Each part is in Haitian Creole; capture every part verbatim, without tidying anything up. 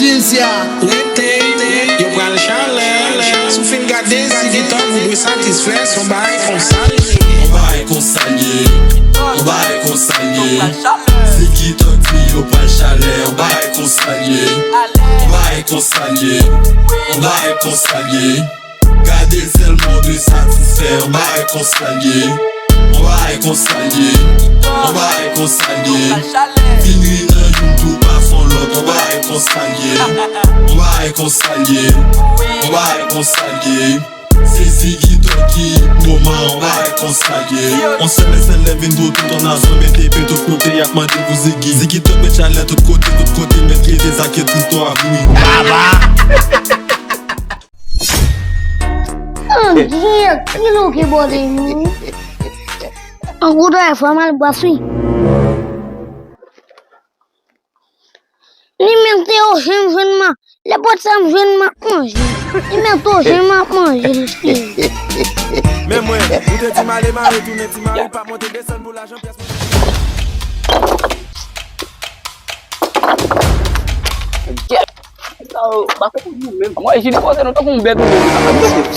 Isi a, rete, yo pral chalè. Si w fin gade Ziggy Thug, ou dwe satisfè, se yon bagay konsa l ye. Yon bagay konsa l ye. Yon bagay konsa l ye. Ziggy Thug di yo pral chalè. Yon bagay konsa l ye. Yon bagay konsa l ye. Yon bagay konsa l ye. Gade sèlman w dwe satisfè, yon bagay konsa l ye. Yon bagay konsa l ye. Yon bagay konsa l ye. Fin ri nan youn tou pa fon lòt, yon bagay konsa l ye. Yon bagay konsa l ye. Yon bagay konsa l ye. Se Ziggy Thug ki moman, yon bagay konsa l ye. On sèl sèl lè vin pou tout on nazon mete pe tout kote y ap mande pou Ziggy. Ziggy Thug met chalè tout kote, tout kote, met kite sa ke tout to ap ri. Angyèt, kilè w ki bòde nou? An gouda e fwa mal bwaswi. Li mete oje m jwenn man. Lè pòt sa m jwenn m ap manje. Li mete oje m ap manje l. Men mwen, ou te di m ale mare tounen ti mari pa monte desann pou lajan pyès. Mwen, Jini, poze nou tankou yon bèt ou menm.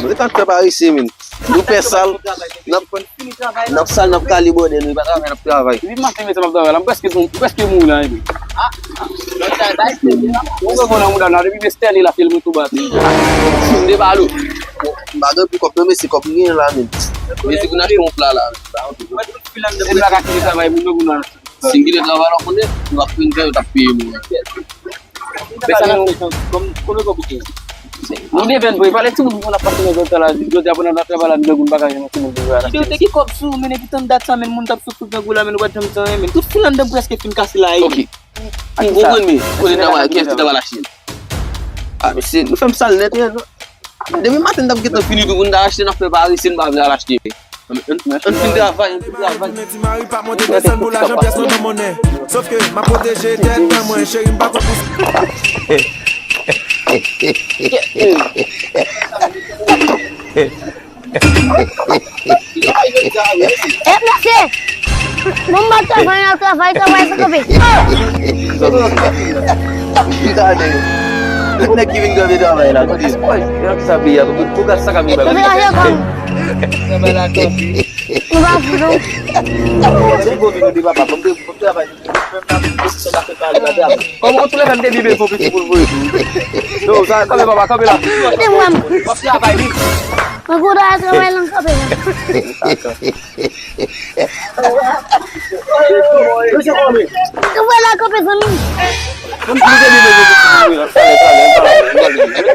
Mwen ta fè pa resi, men. Nou fè sal, n ap, n ap sal, n ap kale bòdè, nou pa travay, n ap travay. Depi maten, mesye, m ap travay la, m prèske, m prèske mouri la, epi. Mwen, mwen, nan mouda, nan, depi m estène la, fè l mwen tou bati. M de balo. M pa gen pou kòb, non, mesye, kòb m gen la, men. Mesye, pou n achte yon pla la. Mwen, tout filan de mwen, la ka kite travay, moun yo, pou nan. Si m kite travay la, konnen, m ap fin fè, yo t ap peye mwen. Men sa n ap fè, kòm, kòm, kòm, kòm. Nou deven vre, pale timoun pou n ap pase nan zòn sa la, jodi a pandan n ap travay la, nou deven pa ka jwenn timoun pou jwe a la. Yo te gen kòb sou ou, men epi tann dat sa, men moun t ap soufri grangou la, men nou pa t janm di anyen, men tout filan de m prèske fin kase la, e. Ok. Ou konprann, men, kote travay, kiyès ki travay la Chin? A, mesye, nou fè m sal nèt, wi, non. Depi maten, n t ap gentan fini tou pou n ta achte, n ap fè parese, n pa vle al achte. Ann fin travay, ann fin travay. Ti mari pa monte desann pou lajan pyès mwen ban monnen. Sof ke m ap pwoteje tèt mwen, mwen, cheri, m pa konn pou. E, mesye! Bon, m ap travay, ap travay, travay, sa kanpe. Gade. Tout nèg ki vin kanpe travay la, kote yo? Sa peyi a, pou gad sa k ap vin bay. Kote yo, kòm? Travay la, kòm. Nou pa fou, non. Se bon, vin de papa, bon, bon travay. Kòman, antoulèka, m te di, men fò piti pou l voye tou. Non, sa, kanpe, papa, kanpe la. Kite mwen. W ap travay, wi. Mwen kontan travay lan kanpe la. Kanpe la, kanpe, zanmi. Mwen te di, men fò piti pou l voye la.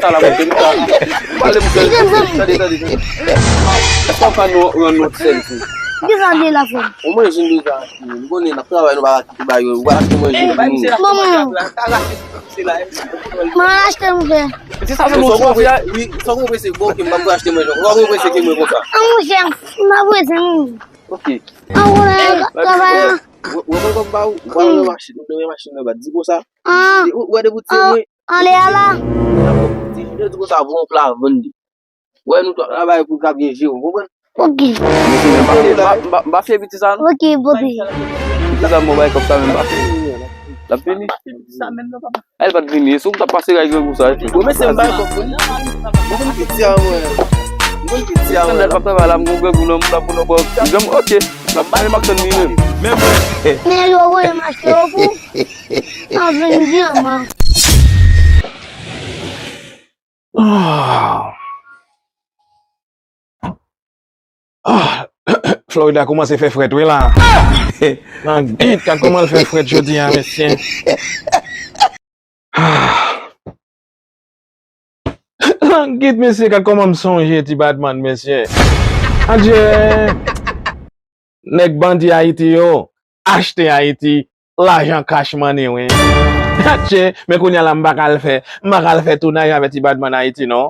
Talè, talè, talè, talè. Talè, m pale, m pale, m pale. Tande, tande, tande. Èske w ka rann nou sèl tou? Kisa de la fè? Omwen, jwenn de sa. M konnen n ap travay, nou pa ka kite bay yo. Ou pa achte manje pou nou. Bon, mwen. Mwen achte manje. Se sa, se nou chwazi a. Wi, sa w konprann se bon ke m pa pou achte manje. Ou pa konprann se ke mwen konsa. An manje, m pa prese manje. Ok. An konnen travay la. Ou konn kòm ba ou, ou pa nan machin, ou nan machin nan ba. Di konsa. Ou wè de pou ti mwen. Anlè a la. Di konsa, bon pla vann li. Wè nou t ap travay pou l ka byen jere, w konprann? Ok. M pa, m pa, m pa fye piti sa, non. Ok, pote. Piti sa, m bay kòb sa, men m pa fye. L ap vini. A, l pa t vini. Si w t ap pase ray grangou sa, epi. Bon, mesye, m bay kòb pou li. M konn piti a, mwen. M konn piti a, mwen. L ap travay la, m gon grangou nan, m ap pran nan bò. Janm, ok. M ap pale, m ap tann li menm. Men mwen. Men yo voye m achte yo pou. An vin di an man. Ah. Ah. Florida kòmanse fè frèt, wi, la. Langit, gad kòman l fè frèt jodi a, mesye. Ah. Langit, mesye, gad kòman m sonje ti Batman, mesye. Adje. Nèg bandi Ayiti yo achte Ayiti, lajan cash money, wi. Atche, men kounye a la, m pa ka al fè, m pa ka al fè tounaj avè ti Badman Ayiti, non.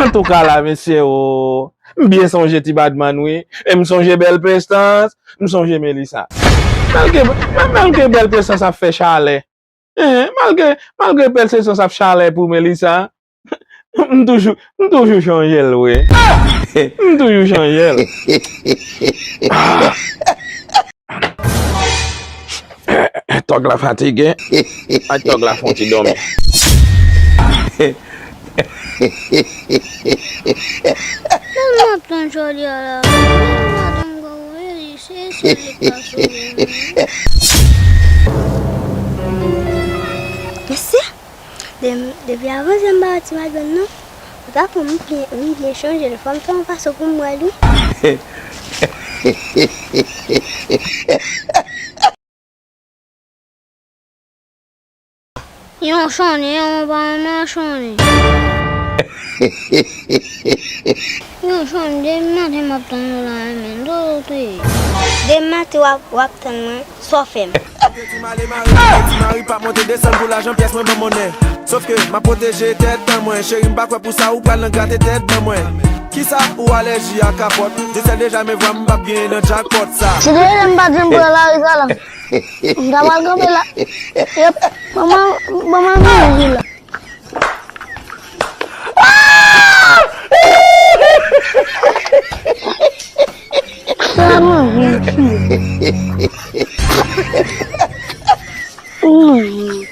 Antouka la, mesye, o, m byen sonje ti Badman, wi. E m sonje bèl Prestans, m sonje Melisa. Malgre, malgre bèl Prestans ap fè chalè. Hein, malgre, malgre bèl Prestans ap chalè pou Melisa, M toujou, m toujou chanje l, wi. M toujou chanje l. Ah. Tòg la fatige. Ay, tòg la fè yon ti dòmi. Tèlman tann jodi a la. Tèlman tann gwo wi, se sèl li ka sove nou. Mesye, de-, depi avan m pa pati madanm nan, ou ta pou m byen, m byen chanje l. Fò m fè yon fason pou m wè l wi. Yon chonde, yon pa renmen chonde. Yon chonde, depi maten m ap tann ou la, men, dodo te ye. Depi maten w ap, w ap tann mwen, sa w fè m? Ti mari, mari, ti mari, pa monte desann pou lajan pyès mwen ban monnen. Sof ke m ap pwoteje tèt ban mwen. Cheri, m pa kwè pou sa ou pral nan grate tèt ban mwen. Kisa ou alèji a kapòt? Dye sèl deja men vwa m p ap genyen nan jackpot sa. Si te rete m pa t janm pran lari sa la. M ta pral kanpe la. Yep. Manman, manman vini la. Sa manje ti. Mm.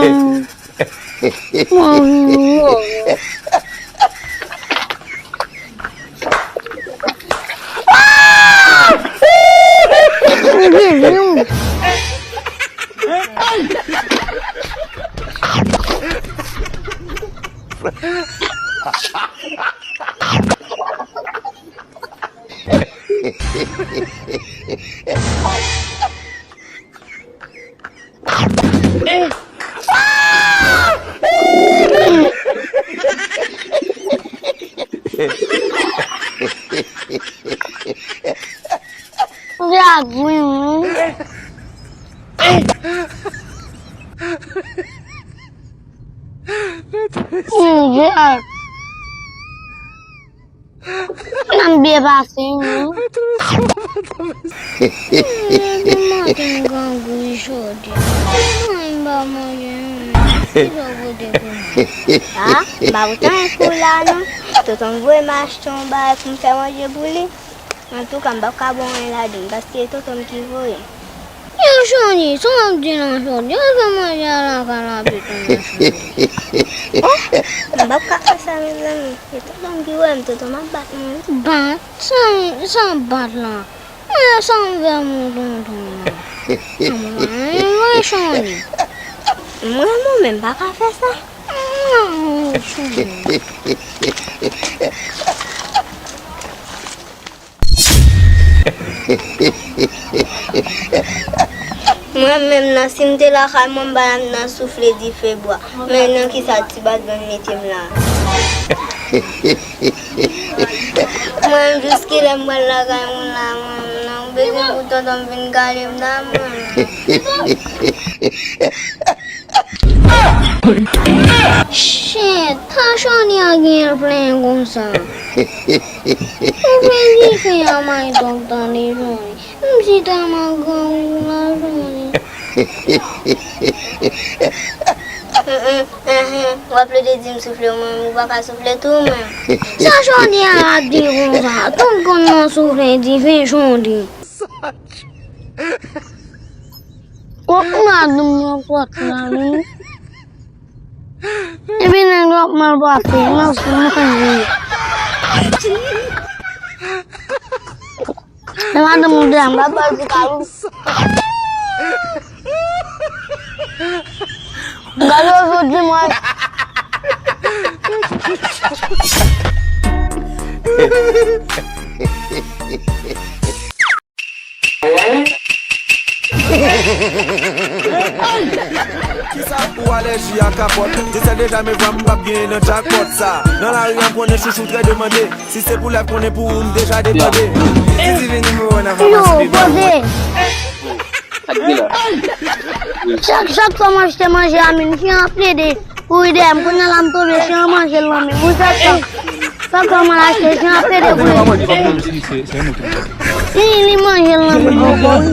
Mm. Nan byen pase, wi. Depi maten m grangouy jodi. Mwen m pa manje, non. Ki sa w pote pou mwen? A, m pa pote anyen pou w la, non. Tonton m voye m achte yon bagay pou m fè manje pou li. Antouka, m p ap ka ba w anyen ladan l, paske se tonton m ki voye m. Yon chonde, sa w ap di nan chonde? Al fè manje a lakay la pito nan chonde. Oh, m p ap ka fè sa, mezanmi. Se tonton m ki voye m, tonton m ap bat mwen. Bat? Sa, sa bat la? Mwen sa m fè moun tonton m nan. Mwen, mwen chonde. Mwen, mwen menm pa ka fè sa. Mwen, mwen chonde. Mwen menm nan, si m te lakay mwen, m pa t ap nan soufle dife bwa. Men nan kisa ti bat bann mete m la? Mwen menm, jiskilè m pral lakay moun la, mwen menm nan, ou bezwen pou tonton m vin gade m la, mwen menm. Shit, sa Shonny a genyen l plenyen konsa. Ou vle di fè a may tòk tande Shonny. M si tèlman grangou la Shonny. Enhen, enhen, w ap plede di m soufle, mwen menm ou pa ka soufle tou, mwen menm. Sa Shonny a ap di konsa, tout konn nan soufle dife Shonny. Ou, ou pa di m nan pòt la, wi. Epi nèg yo ap mal pase, nan sou manje. E madanm ou deyò, m pa ba l ti kalou. Gade yo sot di mwen. Kisa ou alèji a kapòt? Dye sèl deja men vwa m p ap genyen nan jackpot sa. Nan lari a m konnen chouchou trè demande. Si se pou lèv konnen pou ou m deja debande. Zizi vin nimewo nan famasi. Yo, poze. Chak, chak fwa m achte manje a, men chen an ap plede kouri dèyè m. Kounye a la m tonbe, chen an manje l nan men m. Wi, chak fwa. Chak fwa m al achte, chen an ap plede kouri. Li, li manje l nan men m ankò, wi.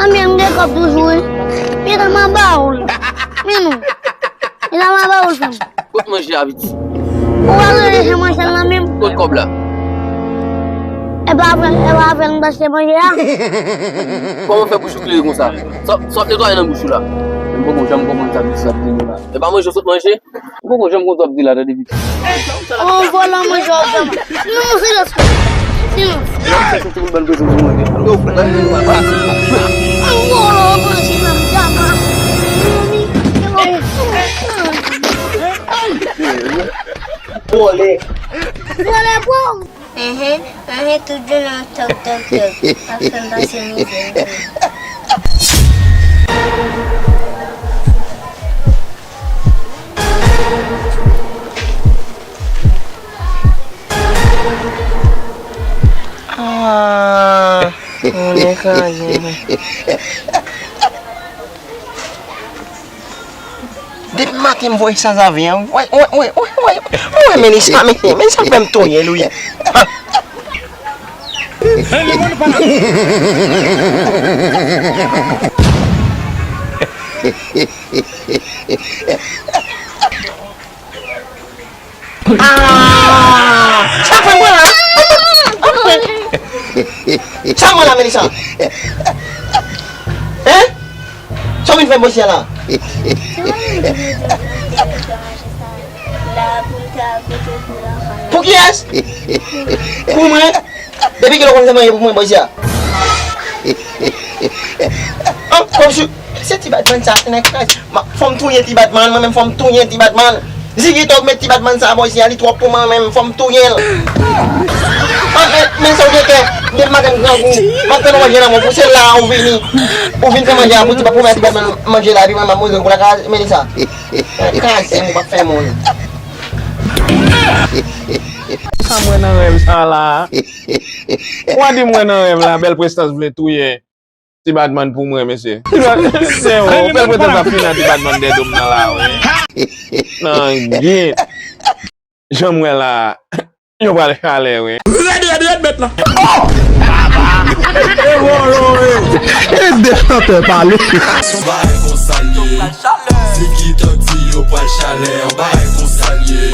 Anben, m gen kòb toujou, wi. Mezanmi, m a ba ou l. Men non. Mezanmi, m a ba ou l, frè m. Kot manje a, piti? Ou pa rele se manje la menm? Kot kòb la? E pa avè, e pa avè l m t achte manje a? Kòman w fè bouch ou klere konsa? Sa, sa w ap netwaye nan bouch ou la? M poko janm konprann sa piti sa ap di nou la. E pa manje w sot manje? M poko janm konn sa w ap di la, tande piti. Yon vòlò manje w ap ban mwen. Non, silans. Silans. Yon vòlò manje m ap ban mwen. Vòlè. Vòlè bon. Enhen, enhen, tout jounen tòk, tòk, tòk. Ap fè m pase mizè. Ah, moun ekranje. Depi maten m voye sanzave an. Woy, woy, woy, woy, woy. Woy, Melissa, men, men sa fè m touye l, wi. Ha. Ah! Sa fè mwen la? Sa mwen la, Melissa? Hein? Sa w vin fè bòs la? Pou kiyès? Pou mwen? Depi kilè w konn fè manje pou mwen, bòs la? An, kòmsi, se ti Batman sa, nan kaz. Ma, fò m touye ti Batman, mwen menm fò m touye ti Batman. Ziggy Dog met ti Batman sa bò isi a, li twòp pou mwen menm, fò m touye l. Ah, men, men sa w gen kè, depi maten grangou, m ap tann w manje nan men w, pou se la ou vini. Ou vin fè manje a pou ti, pou mèt ti Batman manje la, epi mwen m ap mouze pou lakaz, men li sa. Kraze m, ou p ap fè moun. Sa m wè nan rèv sa la. Ou a di m wè nan rèv la, bèl prestans vle touye. Ti Batman pou mwen, mesye. Ti Bat-, mesye, o, bèl pwetèt ap fini a ti Batman dèyè do m nan la, wi. Nan git. Jan m wè la, yo pral chalè, wi. Rèd, rèd, rèd, bèt la. Oh! E vòlò, wi. E de chantè pale. Yon bagay konsa l ye. Ziggy Dog di yo pral chalè, yon bagay konsa l ye.